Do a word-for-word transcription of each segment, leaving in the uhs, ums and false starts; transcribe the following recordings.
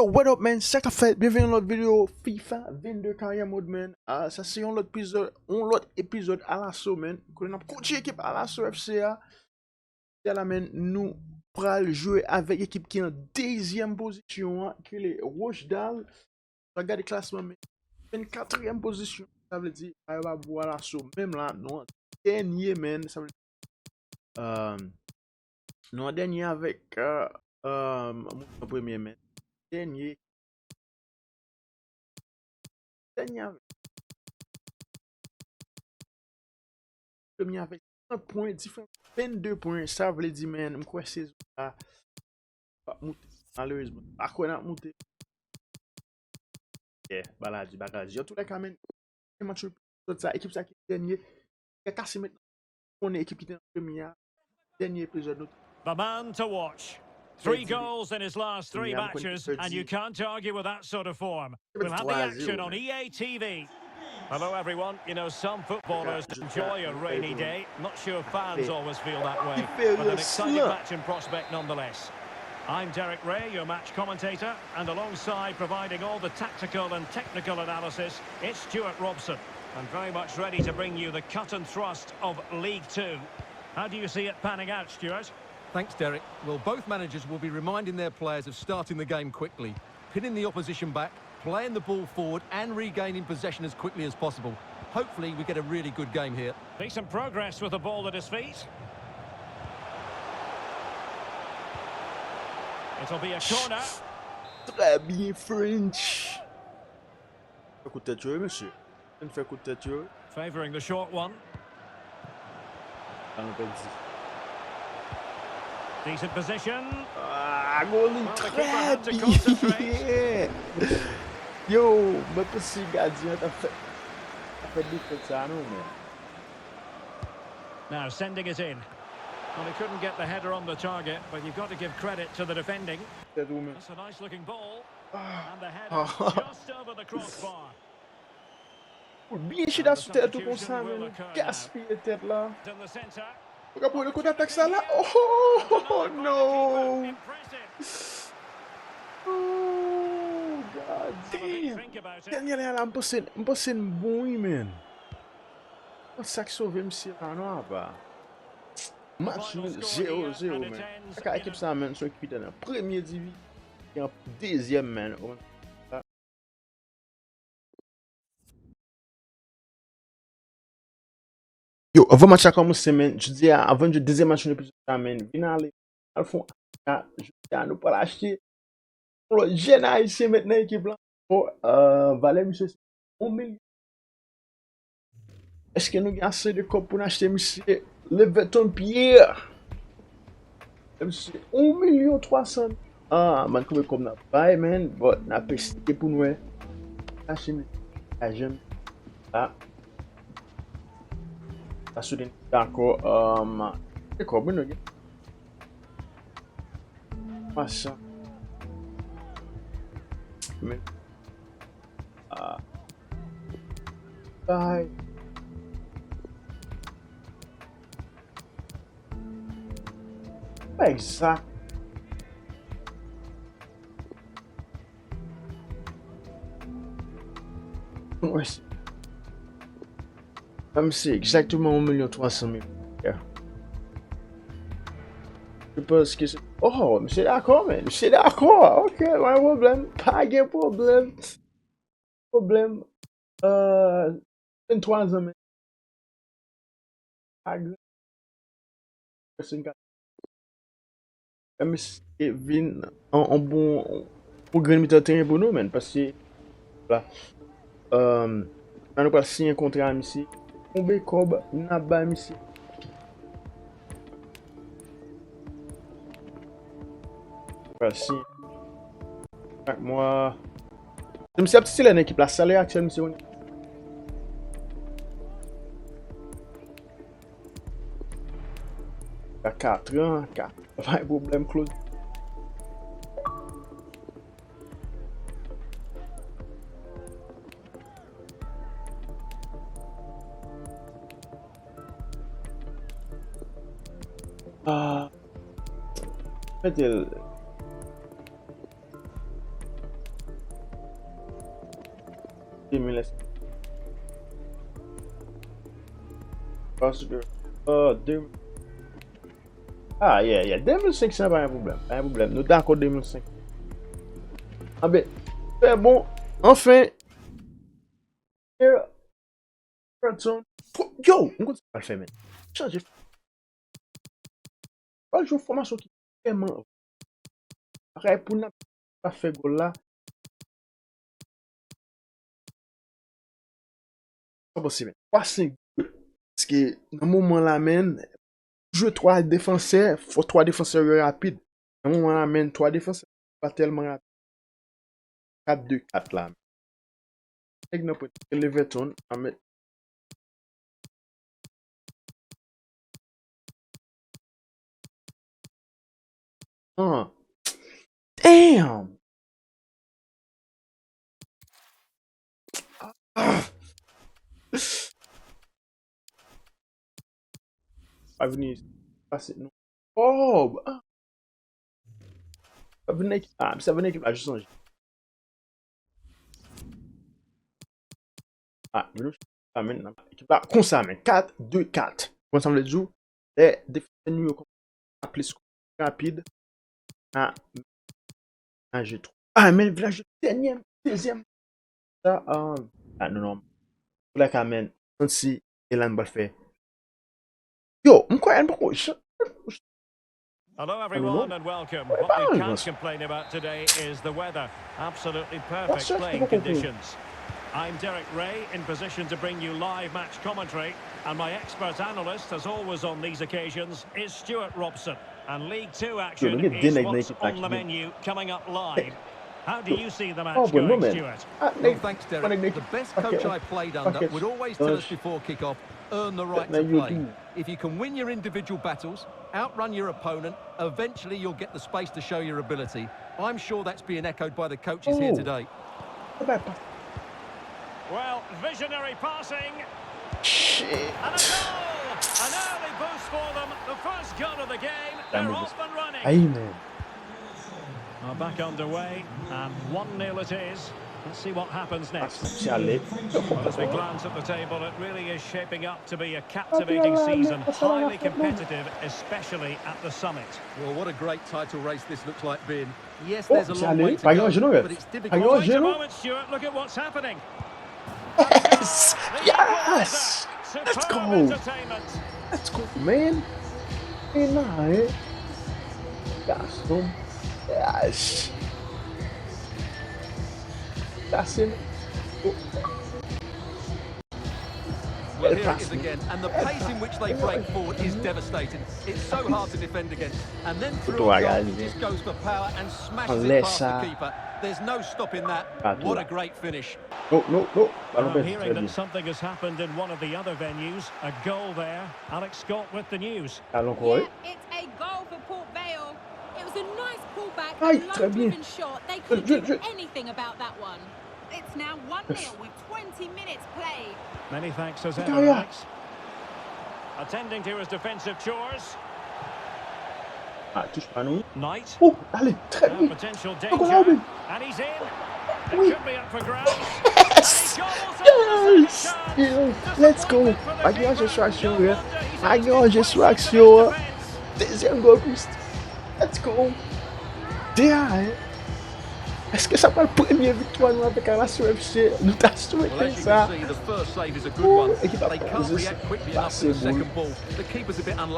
What up, man? Sa k ap fèt? Byenveni nan lòt videyo FIFA vennde Career Mode, man. Ah, sa se yon lòt epizòd, yon lòt epizòd Alaso, man. Kote n ap kontinye ekip Alaso F C a. Sèla, man, nou pral jwe avèk ekip ki an dezyèm pozisyon an, ki rele Rochdale. Sa gade klasman, man, vennkatriyèm pozisyon. Sa vle di, a yo pa bò Alaso menm la, nou an dènye, man. Sa vle di, euh, nou an dènye avèk, euh, euh, moun an premye, man. Dènye. Dènye avèk. Premye avèk trant pwen, diferans vennde pwen. Sa vle di, man, m kwè sezon sa ap moute. Malerezman, m pa kwè n ap moute. Yeah, bagay di, bagay di. Antoulèka, man, match epizòd sa, ekip sa ki dènye. Kè kase mentnan. Konnen ekip ki te nan premye a. Dènye epizòd nou. The man to watch. Three goals in his last three matches, and you can't argue with that sort of form. We'll have the action on E A T V. Hello, everyone. You know, some footballers enjoy a rainy day. Not sure fans always feel that way, but an exciting match in prospect nonetheless. I'm Derek Ray, your match commentator, and alongside providing all the tactical and technical analysis, it's Stuart Robson. And very much ready to bring you the cut and thrust of League Two. How do you see it panning out, Stuart? Thanks, Derek. Well, both managers will be reminding their players of starting the game quickly, pinning the opposition back, playing the ball forward and regaining possession as quickly as possible. Hopefully, we get a really good game here. Decent progress with the ball at his feet. It'll be a corner. Très bien, French. Fè kout tèt yo, wi, mesye. Vin fè kout tèt yo. Favouring the short one. Sa nou pèdi. Decent position. Ah, goli, très bien. Yo, mwen panse gadyen an t ap fè, t ap fè defèt sa, non, men. Now sending it in. Well, he couldn't get the header on the target, but you've got to give credit to the defending. Tèt ou, men. That's a nice looking ball. And the header just over the crossbar. Ou byen chita sou tèt ou konsa, men, gaspiye tèt la. Ou ka pran kontratak sa la. Oh, no. Oh, God damn. Dènye lè a la, m panse, m panse n bon, wi, men. Sa k sove misye la, non, apa. Match nul, zero zero, men. Kaka ekip sa, men, se yon ekip ki te nan premye divi, ki an dezyèm, men. Yo, anvan match la kòmanse, men, jodi a, anvan n jwe dezyèm match nou epizòd sa, men, vin ale, al fè yon acha, jodi a, nou pral achte yon lòt jèn ayisyen met nan ekip la. Bon, euh, valè misye se yon milyon. Èske nou gen ase de kòb pou n achte misye? Leverton Pierre. Misye, yon milyon twa san. Ah, man, konbyen kòb n ap bay, man? Bon, n ap eseye pou n wè. Achte misye. A jèn. Ah. Sa sou den dakò. Um, se kòb, wi, nou gen. Machin. Men. Ah. Ay. Pa egzak. Wè, se, menm se egzakteman yon milyon twa san mil. Yeah. Je pense que c'est, oh, misye dakò, men. Misye dakò. Ok, pa gen pwoblèm. Pa gen pwoblèm. Pwoblèm. Euh, venntwa zan, men. Pa gen pèsonn ka fè misye vin an, an bon, bon grenn mitan teren pou nou, men, paske, la, euh, la nou pral siyen kontra a misye. Konbyen kòb n ap bay misye? Pral siyen. Chak mwa. Se misye ap titilè nan ekip la. Salè aktyèl misye konnen. Ka katran, ka, pa gen pwoblèm, Claude. Ah. Mete l. de mil. Paske, ah, de, ah, yeah, yeah, de mil senk san pa gen pwoblèm. Pa gen pwoblèm. Nou dakò de mil senk. Anben, se bon. Anfen. Everton. Fo-, yo, m konn sa m pral fè, men. Chanje. Pral jwe yon fòmasyon ki vrèman, bagay pou n ap pa fè gòl la. Sa pase, men. Twa senk de. Paske nan moman la, men, jwe twa defansè, fò twa defansè yo rapid. Nan moman la, men, twa defansè pa tèlman rapid. Kat de kat la. Nèg nan pwen Leverton a met. Ah. Damn. Ah. Pa vini pase non. Oh, ah. Pa vini ekip, ah, sa vini ekip la, jis chanje. Ah, vini chanje la, men, nan ekip la, konsa, men, kat de kat. Konsa, m vle di w, lè defansè nou yo ap plis rapid, na, na je twò. Ah, men, vle je dènyè, dezyèm. Sa, ah, ah, non, non. Pou la ka, men, santi Elan pral fè. Yo, m kwè, m poko jan. Hello, everyone, and welcome. What you can't complain about today is the weather. Absolutely perfect playing conditions. I'm Derek Ray, in position to bring you live match commentary, and my expert analyst, as always on these occasions, is Stuart Robson. And League Two action is what's on the menu coming up live. How do you see the match going, Stuart? Well, thanks, Derek. The best coach I played under would always tell us before kick-off, earn the right to play. If you can win your individual battles, outrun your opponent, eventually you'll get the space to show your ability. I'm sure that's being echoed by the coaches here today. Well, visionary passing. Shit. And a goal! An early boost for them. The first goal of the game. They're off and running. Amen. Are back underway, and one nil it is. Let's see what happens next. Well, as we glance at the table, it really is shaping up to be a captivating season, highly competitive, especially at the summit. Well, what a great title race this looks like being. Yes, there's a long way to go, but it's difficult. Wait a moment, Stuart, look at what's happening. Yes! Yes! Let's go! Let's go, man! E nan, hein? Gason. Yes! Gason. Well, here it is again, and the pace in which they break forward is devastating. It's so hard to defend against. And then through a goal, he just goes for power and smashes it past the keeper. There's no stopping that. What a great finish. No, no, no. Ballon pèdi, trè byen. Something has happened in one of the other venues. A goal there. Alex Scott with the news. Ballon kò, wi. Yeah, it's a goal for Port Vale. It was a nice pullback and love-driven shot. They could have done anything about that one. It's now one nil with twenty minutes played. Many thanks as ever, Alex. Attending to his defensive chores. Ah, touche pa nou. Knight. Oh, ale, trè byen. Potential danger. And he's in. It could be up for grabs. Yes! Yes! Let's go. Pa gen anje sou aksyon, wi. Pa gen anje sou aksyon. Dezyèm gòl pou Let's go. De a en. Èske sa pral premye viktwa nou avèk Alasyon F C? Nou ta swete sa. Ekip ap pran jis pase boul.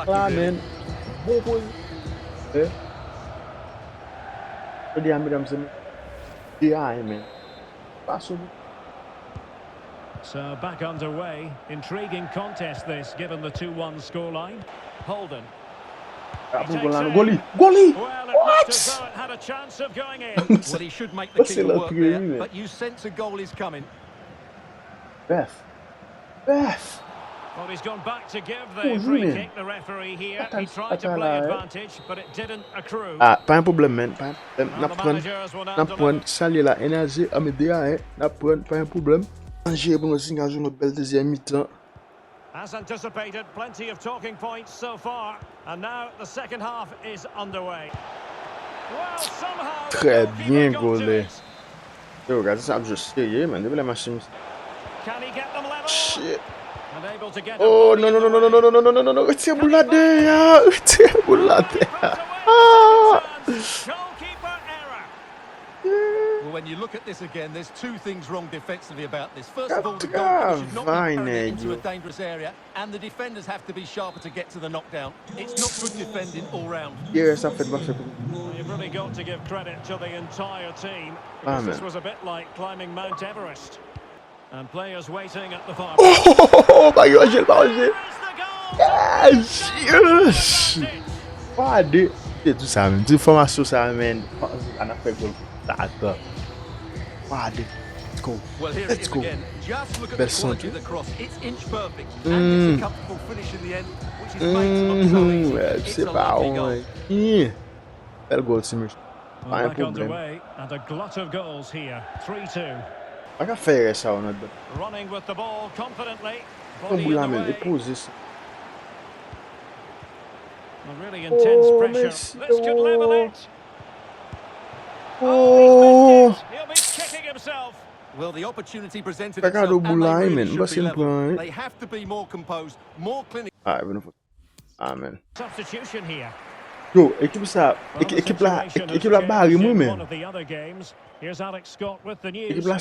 La, men. Bon poz. Eh. Jodi a, medam, se de a en, men. Pase boul. So back underway. Intriguing contest this, given the two one scoreline. Holden. Goli! Goli! What? Well, he should make the keeper work there, but you sense a goal is coming. Bèf. Bèf. Well, he's gone back to give the free kick, the referee here. He tried to play advantage, but it didn't accrue. Ah, pa gen pwoblèm, man. Pa gen pwoblèm. N ap pran, n ap pran. Salye la, N R G, ame de a en. N ap pran, pa gen pwoblèm. N R G pou nou sinyal yon lòt bèl dezyèm mitan. As anticipated, plenty of talking points so far, and now the second half is underway. Well, somehow the goalkeeper got to it. Trè byen gole. Yo, gade sa ap jwe serye, man. Depi lè machin Can he get them level? Shit. And able to get a Oh, no, no, no, no, no, no, no, no, no, no, no, no. Retire boul la deyò. Retire boul la deyò. Ah! Goalkeeper error. Well, when you look at this again, there's two things wrong defensively about this. First of all, the goalkeeper should not be carrying it into a dangerous area, and the defenders have to be sharper to get to the knockdown. It's not good defending all round. Pierre, sa fèt pa fèt. You've really got to give credit to the entire team, because this was a bit like climbing Mount Everest. And players waiting at the far post. Oh, pa gen jel, pa gen jel. Yes! Yes! Pade. Se tou sa menm. Ti fòmasyon sa menm. An ap fè gòl. Pade. Let's go. Let's go. Bèl sant wi. Mm. Se pa yon. Bèl gòl ti mesye. Pa gen pwoblèm. Pa ka fè erè sa yo nan dòt. Pran boul la menm, e poze sa. Oh, mesye, oh. Oh. Fè kado boul la wi, menn. M panse n pran wi. Alright, vin nou fè. Amen. Yo, ekip sa, ekip la, ekip la bare m wi, menn. Ekip la,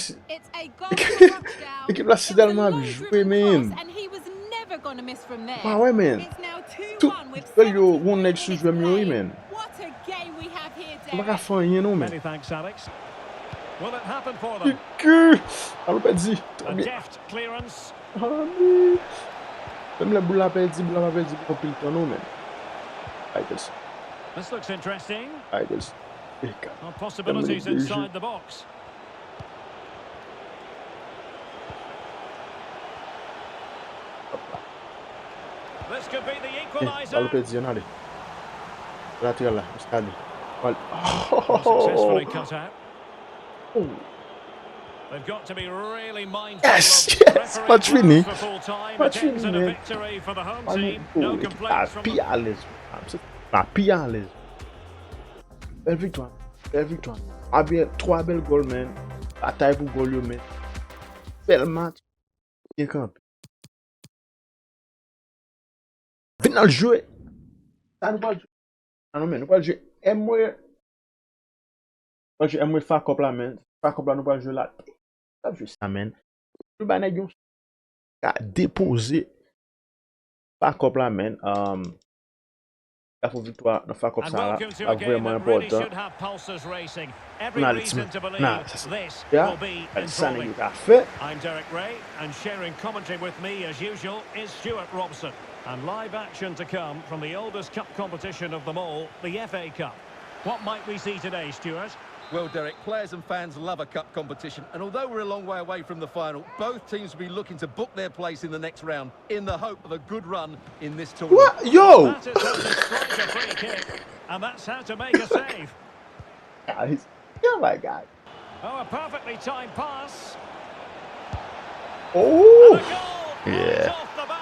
ekip la si tèlman ap jwe, menn. Pa wè, menn. Tout gòl yo, yon nèg sou jwè m yo wi, menn. M pa ka fè anyen non, menn. Alo pèdi. Menm lè boul la pèdi, boul la pa pèdi pou anpil tan non, menn. Ay, Chelsea. Ay, Chelsea. E ka. Hop la. Bal pèdi, ann ale. Lateral la, Muscadin. Bal. Oh. Yes, yes, match fini. Match fini, men. Match fini, men. Ekip la pi alèz. La pi alèz. Bèl viktwa. Bèl viktwa. Abyen, twa bèl gòl, men. Batay pou gòl yo, men. Bèl match. Byen kanpe. Vin al jwe. Sa nou pral jwe. Ah non, men, nou pral jwe M W. Nou pral jwe M W Fa Cup la, men. Fa Cup la, nou pral jwe la. N ap jwe sa, men. Nou ba nèg yon ka depoze Fa Cup la, men. Um, Ka fè yon viktwa nan Fa Cup sa la, sa vrèman enpòtan. N ale ti men. Nan, sa se ya, gade sa nèg yo ka fè. I'm Derek Ray, and sharing commentary with me, as usual, is Stewart Robson. And live action to come from the oldest cup competition of them all, the F A Cup. What might we see today, Stewart? Well, Derek, players and fans love a cup competition, and although we're a long way away from the final, both teams will be looking to book their place in the next round in the hope of a good run in this tournament. What? Yo! That is how to strike a free kick, and that's how to make a save. Guys, oh my God. Oh, a perfectly timed pass. Oh! Yeah. Off the bat.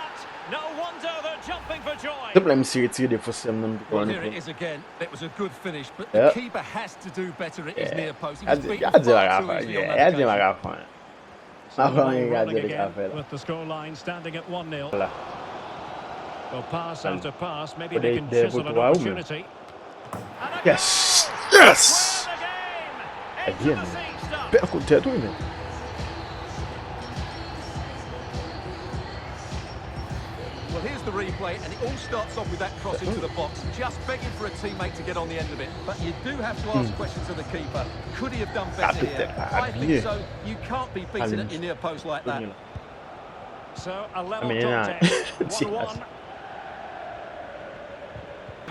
No wonder they're jumping for joy. Te plè m si retire defans m nan. Well, here it is again. It was a good finish, but the keeper has to do better at his near post. He was beaten far too easily on that occasion. With the scoreline standing at one nil. Well, pass after pass, maybe they can chisel an opportunity. Yes! Yes! Ebyen, men. Bèl kout tèt, wi, men. Well, here's the replay, and it all starts off with that cross into the box, just begging for a teammate to get on the end of it. But you do have to ask questions of the keeper. Could he have done better here? I think so. You can't be beaten at your near post like that. So, a level contest, one one.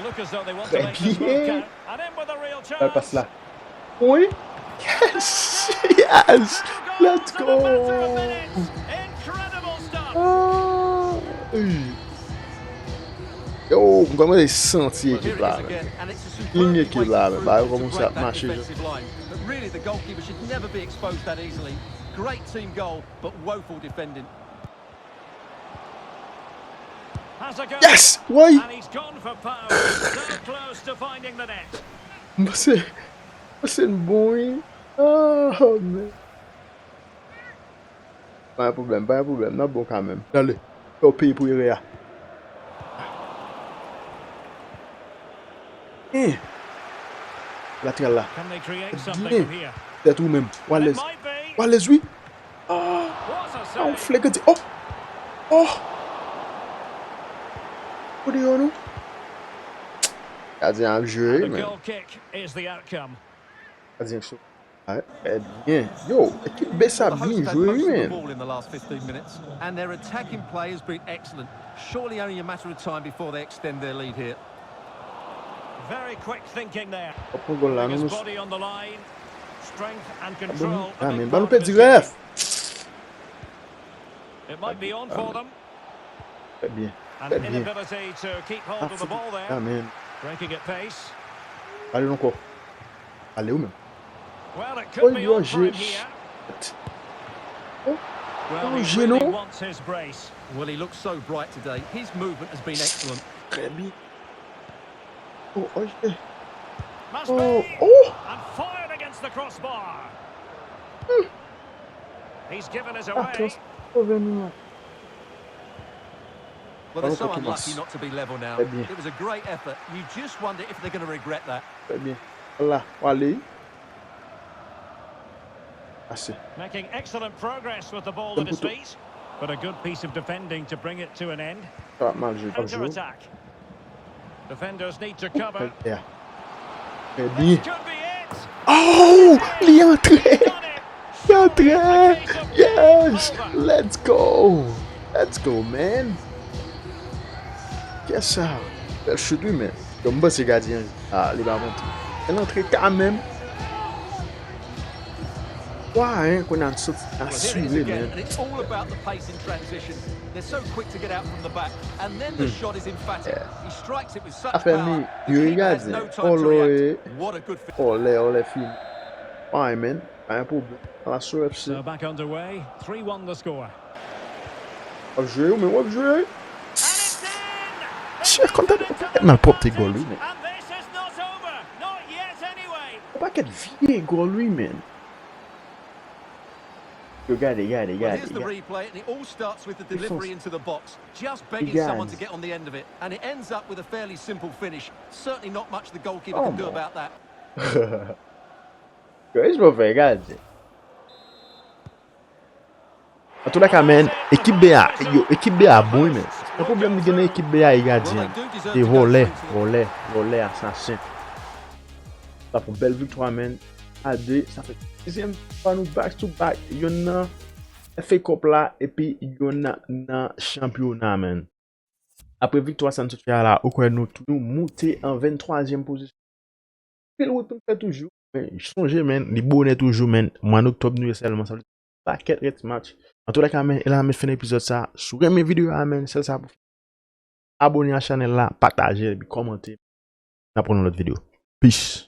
Look as though they want to make this one count. And in with a real chance. Bèl pas la. Wi. Yes! Yes! Let's go! Incredible stuff. Ah, ey. Yo, m kòmanse santi ekip la, men. Liy ekip la, men. Bagay yo kòmanse ap mache, jan. But really, the goalkeeper should never be exposed that easily. Great team goal, but woeful defending. Yes! Woy! And he's gone for power. So close to finding the net. Mwen se, mwen se bon, wi. Oh, man. Pa gen pwoblèm, pa gen pwoblèm. N ap bon kanmenm. Gade. Yo peye pou erè a. Hein. Latèral la. Byen. Tèt ou menm. W alèz. W alèz, wi. Ah, ah, on flagrant. Oh! Oh! Ou deyò, non? Gadyen ap jwe, men. Gadyen cho. Ah, trè byen. Yo, ekip B sa byen jwe, wi, men. And their attacking play has been excellent. Surely only a matter of time before they extend their lead here. Very quick thinking there. Ap pran gòl la, non, mesye. Body on the line. Strength and control. Ah, men, ba nou pèdi rèf. It might be on for them. Trè byen. An Trè byen. Inability to keep hold of the ball there. Ah, men. Breaking at pace. Ale ankò. Ale ou menm. Well, it could be on for him here. Well, he really wants his brace. Well, he looks so bright today. His movement has been excellent. Trè byen. Oh, oh, yeah. Must Oh, be. Oh! And fired against the crossbar. He's given us Ah, away. Klaus, sove nou. Well, they're so Bravo, unlucky Thomas. Not to be level now. Trè byen. It was a great effort. You just wonder if they're going to regret that. Trè byen. Ala, w ale. Ase. Making excellent progress with the ball at his feet. But a good piece of defending to bring it to an end. Sa ap mal jwe, ap jwe. Counter-attack. Defenders need to cover. Yeah. Trè byen. Could be it. Oh! Li antre! Done it. Li antre! Yes! Let's go! Let's go, man! Kè sa? Bèl chut, wi, men. Yo, m panse gadyen an. Ah, li pa montre. Li antre kanmenm. Wa, hein, kounye a n sot Well, here it is asire, again, man. And it's all about the pace in transition. They're so quick to get out from the back, and then the shot is emphatic. He strikes it with such Afè power. mi, The yo, keeper has gadyen. No time to Olo, react. eh. What a good finish. Olè, olè, fini. Wa, man. Pa gen pwoblèm. Ala sou F C. So back underway. three one the score. W ap jwe, ou men w ap jwe. And it's in! Chè, kontan, ou pa gen malpwòpte gòl, wi, men. And this is not over. Not yet, anyway. Ou pa gen vye gòl, wi, men. Yo, gade, gade, Well, here's gade, the gade. replay, and it all starts with the delivery into the box. Just begging someone to get on the end of it, and it ends up with a fairly simple finish. Certainly not much the goalkeever can do about that. Yo, e jwè fè gade. An tou lè ka, men, ekip B a, yo, ekip B a bon, wi, men. Yon pwoblèm li gen nan ekip B a, e gadyen. E vòlè, vòlè, vòlè, asasen. Sa fè yon bèl viktwa, men. A de, sa fè dezyèm fwa nou back to back. Youn nan F A Cup la, epi youn nan, nan chanpyona, men. Apre viktwa sa n sot fè a la, ou kwè nou, nou moute an venntwazyèm pozisyon. Pil wout pou n fè toujou. Men, sonje, men, li bonè toujou, men. Mwa oktòb nou ye sèlman, sa vle di pakèt rèt match. An tou lè ka, men, e la, men, fen epizòd sa. Si w renmen videyo a, men, sèl sa pou fè. Abone a chanèl la, pataje, epi kòmante. N ap wè nan lòt videyo. Peace.